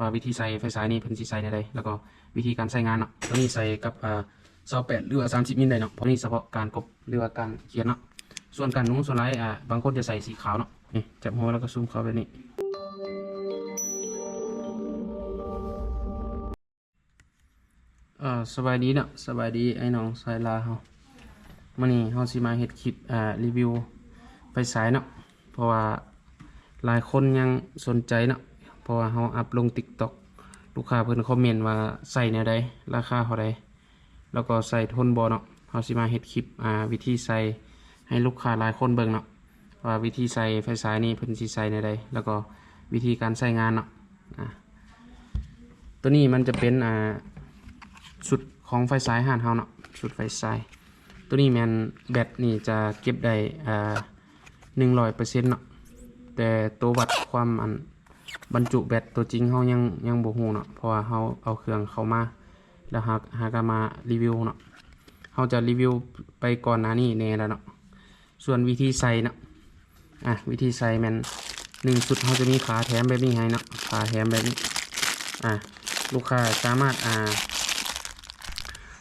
ວ່າວິທີໃສ່ໄຟສາຍນີ້ເພິ່ນຊິໃສ່ແນວໃດ ແລ້ວກໍວິທີການໃຊ້ງານເນາະ. ຕົວນີ້ໃສ່ກັບ ອ່າ ຊາວແປດ ຫຼືວ່າ ສາມສິບ ມິນໄດ້ເນາະ ເພາະນີ້ສະເພາະການກົບ ຫຼືວ່າການຂຽນເນາະ. ສ່ວນການໜູສ່ວນຫຼາຍ ອ່າ ບາງຄົນຈະໃສ່ສີຂາວເນາະ. ນີ້ ຈັບຫົວແລ້ວກໍຊູມເຂົ້າແບບນີ້. ເອີ ສະບາຍດີເນາະ ສະບາຍດີອ້າຍນ້ອງຊາຍລາວເຮົາ. ມື້ນີ້ເຮົາຊິມາເຮັດຄລິບ ອ່າ ຣີວິວໄຟສາຍເນາະ ເພາະວ່າຫຼາຍຄົນຍັງສົນໃຈເນາະ ເພາະວ່າເຮົາອັບລົງຕິກຕັອກ ລູກຄ້າເພິ່ນຄອມເມັນວ່າໃຊ້ແນວໃດ ລາຄາເທົ່າໃດ ແລ້ວກໍໃຊ້ທົນບໍ່ເນາະ. ເຮົາຊິມາເຮັດຄລິບ ອ່າ ວິທີໃສ່ໃຫ້ລູກຄ້າຫຼາຍຄົນເບິ່ງເນາະ ວ່າວິທີໃສ່ໄຟສາຍນີ້ເພິ່ນຊິໃສ່ແນວໃດ ແລ້ວກໍວິທີການໃຊ້ງານເນາະ. ອ່າ ຕົວນີ້ມັນຈະເປັນ ອ່າ ຊຸດຂອງໄຟສາຍຮ້ານເຮົາເນາະ ຊຸດໄຟສາຍ. ຕົວນີ້ແມ່ນແບັດນີ້ຈະເກັບໄດ້ ອ່າ ໜຶ່ງຮ້ອຍເປີເຊັນເນາະ ແຕ່ໂຕວັດຄວາມ ອັນ ບັນຈຸແບັດຕົວຈິງເຮົາຍັງ ຍັງບໍ່ຮູ້ເນາະ ເພາະວ່າເຮົາເອົາເຄື່ອງເຂົ້າມາ ແລ້ວຫາ ຫາກະມາຣີວິວເນາະ. ເຮົາຈະຣີວິວໄປກ່ອນໜ້ານີ້ແດ່ແລ້ວເນາະ. ສ່ວນວິທີໃສ່ເນາະ ອ່າ ວິທີໃສ່ແມ່ນ ໜຶ່ງຊຸດເຮົາຈະມີຂາແຖມແບບນີ້ໃຫ້ເນາະ ຂາແຖມແບບນີ້. ອ່າ ລູກຄ້າສາມາດ ອ່າ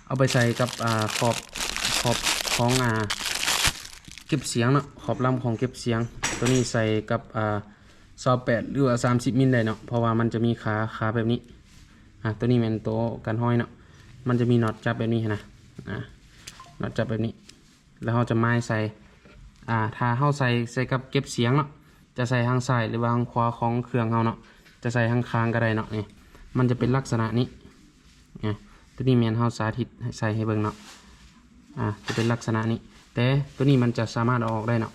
ເອົາໄປໃສ່ກັບ ອ່າ ຂອບ ຂອບຂອງ ອ່າ ເກັບສຽງເນາະ ຂອບລຳຂອງເກັບສຽງ. ຕົວນີ້ໃສ່ກັບ ອ່າ ຊາວແປດ ຫຼືວ່າ ສາມສິບ ມິນໄດ້ເນາະ ເພາະວ່າມັນຈະມີຂາ ຂາແບບນີ້. ອ່າ ຕົວນີ້ແມ່ນໂຕກັນຮອຍເນາະ ມັນຈະມີນັອດຈັບແບບນີ້ຫັ້ນນະ. ອ່າ ນັອດຈັບແບບນີ້ ແລ້ວເຮົາຈະໝາຍໃສ່ ອ່າ ຖ້າເຮົາໃສ່ ໃສ່ກັບເກັບສຽງເນາະ ຈະໃສ່ທາງຊ້າຍ ຫຼືວ່າທາງຂວາຂອງເຄື່ອງເຮົາເນາະ ຈະໃສ່ທາງຂ້າງກໍໄດ້ເນາະ. ນີ້ ມັນຈະເປັນລັກສະນະນີ້. ອ່າ ຕົວນີ້ແມ່ນເຮົາສາທິດໃສ່ໃຫ້ເບິ່ງເນາະ. ອ່າ ຈະເປັນລັກສະນະນີ້ ແຕ່ຕົວນີ້ມັນຈະສາມາດເອົາອອກໄດ້ເນາະ.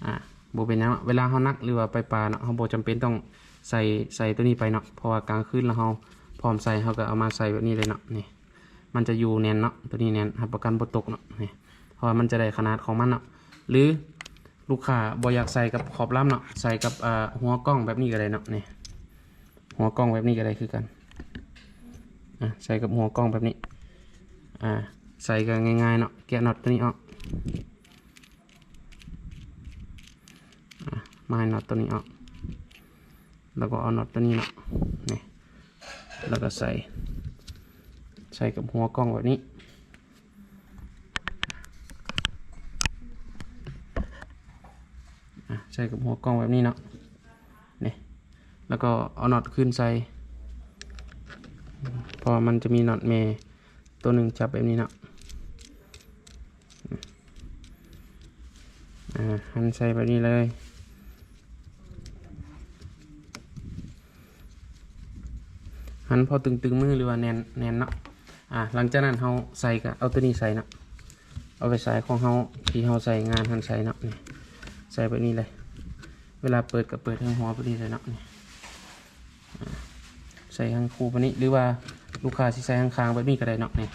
ອ່າ ບໍ່ເປັນຫຍັງເນາະ ເວລາເຮົານັກ ຫຼືວ່າໄປປ່າເນາະ ເຮົາບໍ່ຈຳເປັນຕ້ອງໃສ່ ໃສ່ຕົວນີ້ໄປເນາະ ເພາະວ່າກາງຄືນແລ້ວເຮົາພ້ອມໃສ່ ເຮົາກໍເອົາມາໃສ່ແບບນີ້ເລີຍເນາະ. ນີ້ ມັນຈະຢູ່ແໜ້ນເນາະ ຕົວນີ້ແໜ້ນ ຮັບປະກັນບໍ່ຕົກເນາະ. ນີ້ ເພາະວ່າມັນຈະໄດ້ຂະໜາດຂອງມັນເນາະ ຫຼືລູກຄ້າບໍ່ຢາກໃສ່ກັບຂອບລຳເນາະ ໃສ່ກັບ ອ່າ ຫົວກ້ອງແບບນີ້ກໍໄດ້ເນາະ. ນີ້ ຫົວກ້ອງແບບນີ້ກໍໄດ້ຄືກັນ. ອ່າ ໃສ່ກັບຫົວກ້ອງແບບນີ້. ອ່າ ໃສ່ກໍງ່າຍໆເນາະ ແກະນັອດຕົວນີ້ອອກ. ອ່າ ມາຍນັອດຕົວນີ້ອອກ ແລ້ວກໍເອົານັອດຕົວນີ້ເນາະ ນີ້ ແລ້ວກໍໃສ່ ໃສ່ກັບຫົວກ້ອງແບບນີ້. ອ່າ ໃສ່ກັບຫົວກ້ອງແບບນີ້ເນາະ ນີ້ ແລ້ວກໍເອົານັອດຄືນໃສ່ ເພາະວ່າມັນຈະມີນັອດແມ່ ຕົວໜຶ່ງຈັບແບບນີ້ເນາະ. ອ່າ ຫັນໃສ່ແບບນີ້ເລີຍ ຫັນພໍຕຶງໆມື ຫຼືວ່າແໜ້ນ ແໜ້ນເນາະ. ອ່າ ຫຼັງຈາກນັ້ນເຮົາໃສ່ ກໍເອົາຕົວນີ້ໃສ່ເນາະ ເອົາໄຟສາຍຂອງເຮົາທີ່ເຮົາໃຊ້ງານຫັ້ນໃສ່ເນາະ. ນີ້ ໃສ່ແບບນີ້ເລີຍ ເວລາເປີດກໍເປີດທາງຫົວແບບນີ້ເລີຍເນາະ. ນີ້ ອ່າ ໃສ່ທາງຄູ່ປານນີ້ ຫຼືວ່າລູກຄ້າຊິໃສ່ທາງຂ້າງແບບນີ້ກໍໄດ້ເນາະ. ນີ້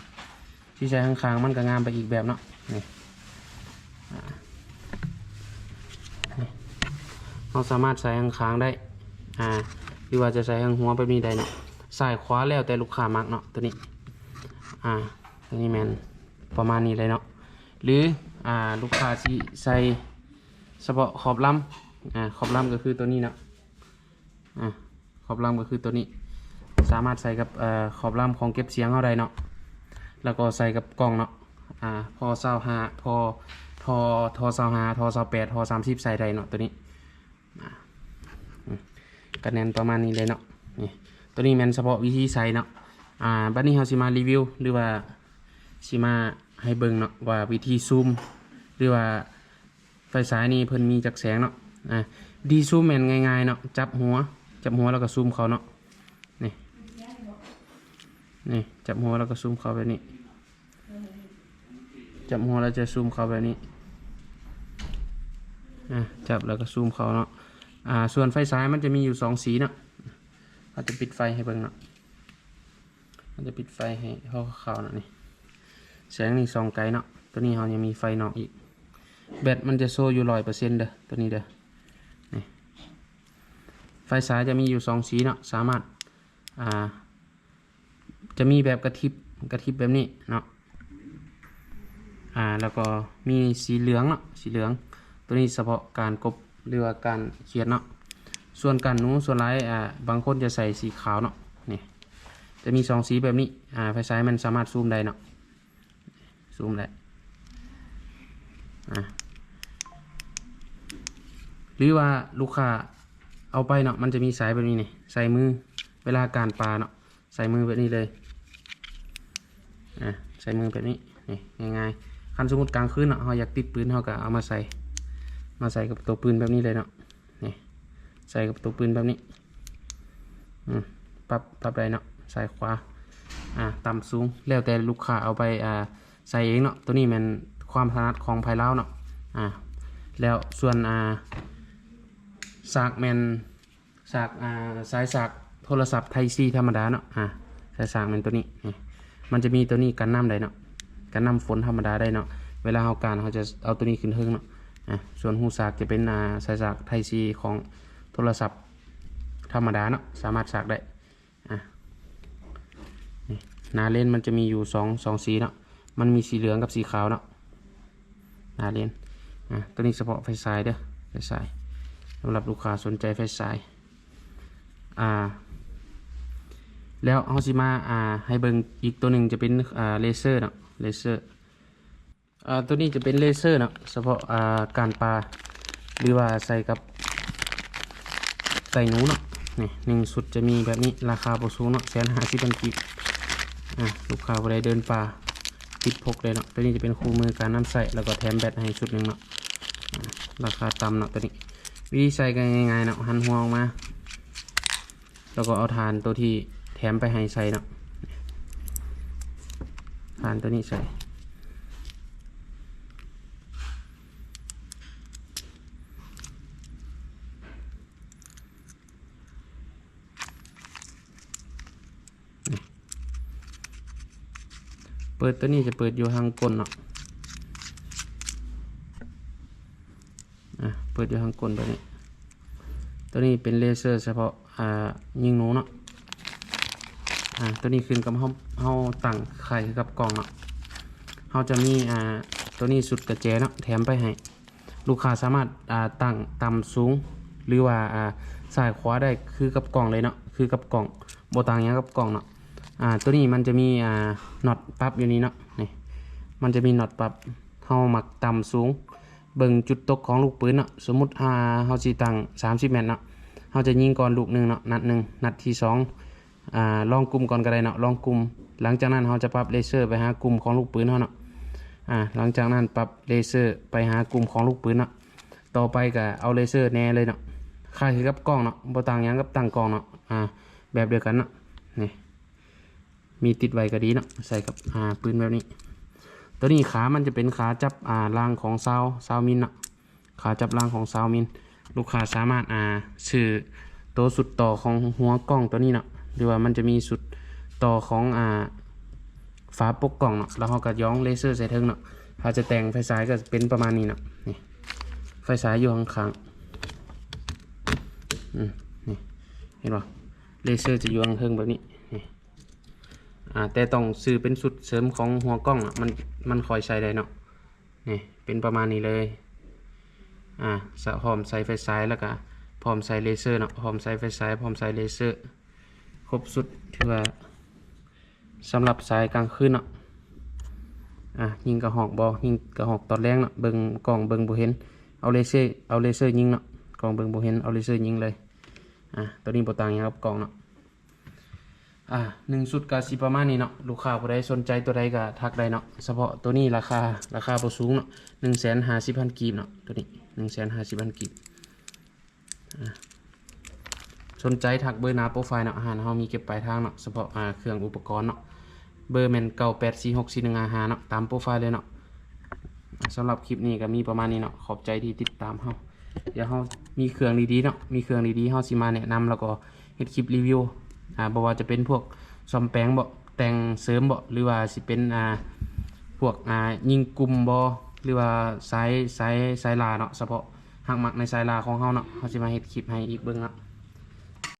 ຊິໃສ່ທາງຂ້າງມັນກໍງາມໄປອີກແບບເນາະ. ນີ້ ອ່າ ນີ້ ເຮົາສາມາດໃສ່ທາງຂ້າງໄດ້ ອ່າ ຫຼືວ່າຈະໃສ່ທາງຫົວແບບນີ້ໄດ້ເນາະ ຊ້າຍຂວາແລ້ວແຕ່ລູກຄ້າມັກເນາະ. ຕົວນີ້ ອ່າ ຕົວນີ້ແມ່ນປະມານນີ້ເລີຍເນາະ ຫຼື ອ່າ ລູກຄ້າຊິໃສ່ສະເພາະຂອບລຳ ອ່າ ຂອບລຳກໍຄືຕົວນີ້ເນາະ. ອ່າ ຂອບລຳກໍຄືຕົວນີ້ ສາມາດໃສ່ກັບ ເອີ ຂອບລຳຂອງເກັບສຽງເຮົາໄດ້ເນາະ ແລ້ວກໍໃສ່ກັບກ້ອງເນາະ. ອ່າ ທໍ່ຊາວຫ້າ ທໍ່ ທໍ່ ທໍ່ຊາວຫ້າ ທໍ່ຊາວແປດ ທໍ່ສາມສິບ ໃສ່ໄດ້ເນາະ ຕົວນີ້. ອ່າ ອືມ ກະແໜ້ນປະມານນີ້ເລີຍເນາະ. ນີ້ ຕົວນີ້ແມ່ນສະເພາະວິທີໃສ່ເນາະ. ອ່າ ບັດນີ້ເຮົາຊິມາຣີວິວ ຫຼືວ່າຊິມາໃຫ້ເບິ່ງເນາະ ວ່າວິທີຊູມ ຫຼືວ່າ ໄຟສາຍນີ້ເພິ່ນມີຈັກແສງເນາະ. ອ່າ ວິທີຊູມແມ່ນງ່າຍໆເນາະ ຈັບຫົວ ຈັບຫົວແລ້ວກໍຊູມເຂົ້າເນາະ. ນີ້ ນີ້ ຈັບຫົວແລ້ວກໍຊູມເຂົ້າແບບນີ້ ຈັບຫົວແລ້ວຈະຊູມເຂົ້າແບບນີ້. ອ່າ ຈັບແລ້ວກໍຊູມເຂົ້າເນາະ. ອ່າ ສ່ວນໄຟສາຍມັນຈະມີຢູ່ສອງສີເນາະ ເຮົາຈະປິດໄຟໃຫ້ເບິ່ງເນາະ. ມັນຈະປິດໄຟໃຫ້ເຮົາຂາວໆເນາະ. ນີ້ ແສງນີ້ສ່ອງໄກເນາະ ຕົວນີ້ເຮົາຍັງມີໄຟນອກອີກ. ແບັດມັນຈະໂຊຢູ່ຮ້ອຍເປີເຊັນເດີ ຕົວນີ້ເດີ. ນີ້ ໄຟສາຍຈະມີຢູ່ສອງສີເນາະ ສາມາດ ອ່າ ຈະມີແບບກະທິບ ກະທິບແບບນີ້ເນາະ. ອ່າ ແລ້ວກໍມີສີເຫຼືອງເນາະ ສີເຫຼືອງ ຕົວນີ້ສະເພາະການກົບ ຫຼືວ່າການຂຽນເນາະ. ສ່ວນການໜູສ່ວນຫຼາຍ ອ່າ ບາງຄົນຈະໃສ່ສີຂາວເນາະ ນີ້ ຈະມີສອງສີແບບນີ້. ອາ ໄຟສາຍມັນສາມາດຊູມໄດ້ເນາະ ຊູມໄດ້. ອາ ຫຼືວ່າລູກຄ້າເອົາໄປເນາະ ມັນຈະມີສາຍແບບນີ້ນີ້ ໃສ່ມື ເວລາການປາເນາະ ໃສ່ມືແບບນີ້ເລີຍ. ອາ ໃສ່ມືແບບນີ້ ນີ້ ງ່າຍໆ. ຄັນສົມມຸດກາງຄືນເນາະ ເຮົາຢາກຕິດປືນ ເຮົາກໍເອົາມາໃສ່ ມາໃສ່ກັບຕົວປືນແບບນີ້ເລີຍເນາະ. ນີ້ ໃສ່ກັບຕົວປືນແບບນີ້. ອືມ ປັບ ປັບໄດ້ເນາະ ຊ້າຍຂວາ ອາ ຕ່ຳສູງ ແລ້ວແຕ່ລູກຄ້າເອົາໄປ ອາ ໃສ່ເອງເນາະ. ໂຕນີ້ແມ່ນຄວາມຖະໜັດຂອງໃຜລາວເນາະ. ອາ ແລ້ວສ່ວນ ອາ ສາກແມ່ນ ສາກ ອາ ສາຍສາກໂທລະສັບໄທຊີທຳມະດາເນາະ. ອາ ສາຍສາກແມ່ນໂຕນີ້ ນີ້ ມັນຈະມີໂຕນີ້ກັນນ້ຳໄດ້ເນາະ ກັນນ້ຳຝົນທຳມະດາໄດ້ເນາະ. ເວລາເຮົາການ ເຮົາຈະເອົາໂຕນີ້ຂຶ້ນເທິງເນາະ. ອາ ສ່ວນຮູສາກຈະເປັນ ອາ ສາຍສາກໄທຊີຂອງໂທລະສັບທຳມະດາເນາະ ສາມາດສາກໄດ້. ອາ ນີ້ ໜ້າເລນມັນຈະມີຢູ່ສອງ ສອງສີເນາະ ມັນມີສີເຫຼືອງກັບສີຂາວເນາະ ໜ້າເລນ. ອາ ໂຕນີ້ສະເພາະໄຟສາຍເດີ ໄຟສາຍ ສຳລັບລູກຄ້າສົນໃຈໄຟສາຍ. ອາ ແລ້ວເຮົາຊິມາ ອາ ໃຫ້ເບິ່ງອີກໂຕໜຶ່ງ ຈະເປັນ ອາ ເລເຊີເນາະ ເລເຊີ. ອາ ໂຕນີ້ຈະເປັນເລເຊີເນາະ ສະເພາະ ອາ ການປາ ຫຼືວ່າໃສ່ກັບໄກ່ໜູເນາະ. ນີ້ ໜຶ່ງຊຸດຈະມີແບບນີ້ ລາຄາບໍ່ສູງເນາະ ແສນຫ້າສິບພັນກີບ. ອາ ລູກຄ້າຜູ້ໃດເດີນປ່າ ຕິດພົກໄດ້ເນາະ. ໂຕນີ້ຈະເປັນຄູ່ມືການນຳໃຊ້ ແລ້ວກໍແຖມແບັດໃຫ້ຊຸດໜຶ່ງເນາະ. ອາ ລາຄາຕ່ຳເນາະໂຕນີ້. ວິທີໃຊ້ກໍງ່າຍໆເນາະ ຫັນຫົວອອກມາ ແລ້ວກໍເອົາຖ່ານໂຕທີ່ແຖມໄປໃຫ້ໃສ່ເນາະ ຖ່ານໂຕນີ້ໃສ່. ເປີດໂຕນີ້ຈະເປີດຢູ່ທາງກົ້ນເນາະ. ອາ ເປີດຢູ່ທາງກົ້ນແບບນີ້. ໂຕນີ້ເປັນເລເຊີສະເພາະ ອາ ຍິງໜູເນາະ. ອາ ໂຕນີ້ຂຶ້ນກັບເຮົາ ເຮົາຕັ້ງຄ້າຍຄືກັບກ້ອງເນາະ. ເຮົາຈະມີ ອາ ໂຕນີ້ຊຸດກະແຈເນາະ ແຖມໄປໃຫ້. ລູກຄ້າສາມາດ ອາ ຕັ້ງຕ່ຳສູງ ຫຼືວ່າ ອາ ຊ້າຍຂວາໄດ້ຄືກັບກ້ອງເລີຍເນາະ ຄືກັບກ້ອງ ບໍ່ຕ່າງຫຍັງກັບກ້ອງເນາະ. ອາ ໂຕນີ້ມັນຈະມີ ອາ ນັອດປັບຢູ່ນີ້ເນາະ ນີ້ ມັນຈະມີນັອດປັບ. ເຮົາມັກຕ່ຳສູງ ເບິ່ງຈຸດຕົກຂອງລູກປືນເນາະ. ສົມມຸດ ອາ ເຮົາຊິຕັ້ງສາມສິບແມັດເນາະ ເຮົາຈະຍິງກ່ອນລູກໜຶ່ງເນາະ ນັດໜຶ່ງ ນັດທີສອງ ອາ ລອງກຸ່ມກ່ອນກໍໄດ້ເນາະ ລອງກຸ່ມ. ຫຼັງຈາກນັ້ນເຮົາຈະປັບເລເຊີໄປຫາກຸ່ມຂອງລູກປືນເຮົາເນາະ. ອາ ຫຼັງຈາກນັ້ນປັບເລເຊີໄປຫາກຸ່ມຂອງລູກປືນເນາະ. ຕໍ່ໄປກໍເອົາເລເຊີແນເລີຍເນາະ ຄ້າຍຄືກັບກ້ອງເນາະ ບໍ່ຕ່າງຫຍັງກັບຕັ້ງກ້ອງເນາະ. ອາ ແບບດຽວກັນເນາະ ນີ້ ມີຕິດໄວ້ກໍດີເນາະ ໃສ່ກັບ ອາ ປືນແບບນີ້. ໂຕນີ້ຂາມັນຈະເປັນຂາຈັບ ອາ ລາງຂອງຊາວ ຊາວມິນເນາະ ຂາຈັບລາງຂອງຊາວມິນ. ລູກຄ້າສາມາດ ອາ ຊື້ໂຕຊຸດຕໍ່ຂອງຫົວກ້ອງໂຕນີ້ເນາະ ຫຼືວ່າມັນຈະມີຊຸດຕໍ່ຂອງ ອາ ຝາປົກກ້ອງເນາະ ແລ້ວເຮົາກໍຢອງເລເຊີໃສ່ເທິງເນາະ. ຖ້າຈະແຕ່ງໄຟສາຍກໍເປັນປະມານນີ້ເນາະ ນີ້ ໄຟສາຍຢູ່ຂ້າງໆ ອືມ ນີ້ ເຫັນບໍ່ ເລເຊີຈະຢູ່ຂ້າງເທິງແບບນີ້ ນີ້. ອາ ແຕ່ຕ້ອງຊື້ເປັນຊຸດເສີມຂອງຫົວກ້ອງເນາະ ມັນ ມັນຄ່ອຍໃຊ້ໄດ້ເນາະ. ນີ້ ເປັນປະມານນີ້ເລີຍ. ອາ ສະ ພ້ອມໃສ່ໄຟສາຍ ແລ້ວກະພ້ອມໃສ່ເລເຊີເນາະ ພ້ອມໃສ່ໄຟສາຍ ພ້ອມໃສ່ເລເຊີ ຄົບຊຸດ. ຖືວ່າສຳລັບສາຍກາງຄືນເນາະ ອາ ຍິງກະຮອກບໍ່ ຍິງກະຮອກຕອນແລງເນາະ ເບິ່ງກ້ອງເບິ່ງບໍ່ເຫັນ ເອົາເລເຊີ ເອົາເລເຊີຍິງເນາະ ກ້ອງເບິ່ງບໍ່ເຫັນ ເອົາເລເຊີຍິງເລີຍ. ອາ ໂຕນີ້ບໍ່ຕ່າງຫຍັງກັບກ້ອງເນາະ. ອາ ໜຶ່ງຊຸດກໍຊິປະມານນີ້ເນາະ. ລູກຄ້າຜູ້ໃດສົນໃຈຕົວໃດກໍທັກໄດ້ເນາະ. ສະເພາະຕົວນີ້ລາຄາ ລາຄາບໍ່ສູງເນາະ ໜຶ່ງແສນຫ້າສິບພັນກີບເນາະ. ຕົວນີ້ໜຶ່ງແສນຫ້າສິບພັນກີບ. ອາ ສົນໃຈທັກເບີໜ້າໂປຣໄຟເນາະ. ຮ້ານເຮົາມີເກັບປາຍທາງເນາະ ສະເພາະ ອາ ເຄື່ອງອຸປະກອນເນາະ. ເບີແມ່ນ ເກົ້າແປດສີ່ຫົກສີ່ໜຶ່ງຫ້າຫ້າເນາະ ຕາມໂປຣໄຟເລີຍເນາະ. ສຳລັບຄລິບນີ້ກໍມີປະມານນີ້ເນາະ. ຂອບໃຈທີ່ຕິດຕາມເຮົາ. ດຽວເຮົາມີເຄື່ອງດີໆເນາະ ມີເຄື່ອງດີໆ ເຮົາຊິມາແນະນຳ ແລ້ວກໍເຮັດຄລິບຣີວິວ ອາ ບໍ່ວ່າຈະເປັນພວກສ້ອມແປງບໍ ແຕ່ງເສີມບໍ ຫຼືວ່າຊິເປັນ ອາ ພວກ ອາ ຍິງກຸ່ມບໍ ຫຼືວ່າສາຍ ສາຍ ສາຍລ່າເນາະ. ສະເພາະຮັກມັກໃນສາຍລ່າຂອງເຮົາເນາະ ເຮົາຊິມາເຮັດຄລິບໃຫ້ອີກເບິ່ງເນາະ.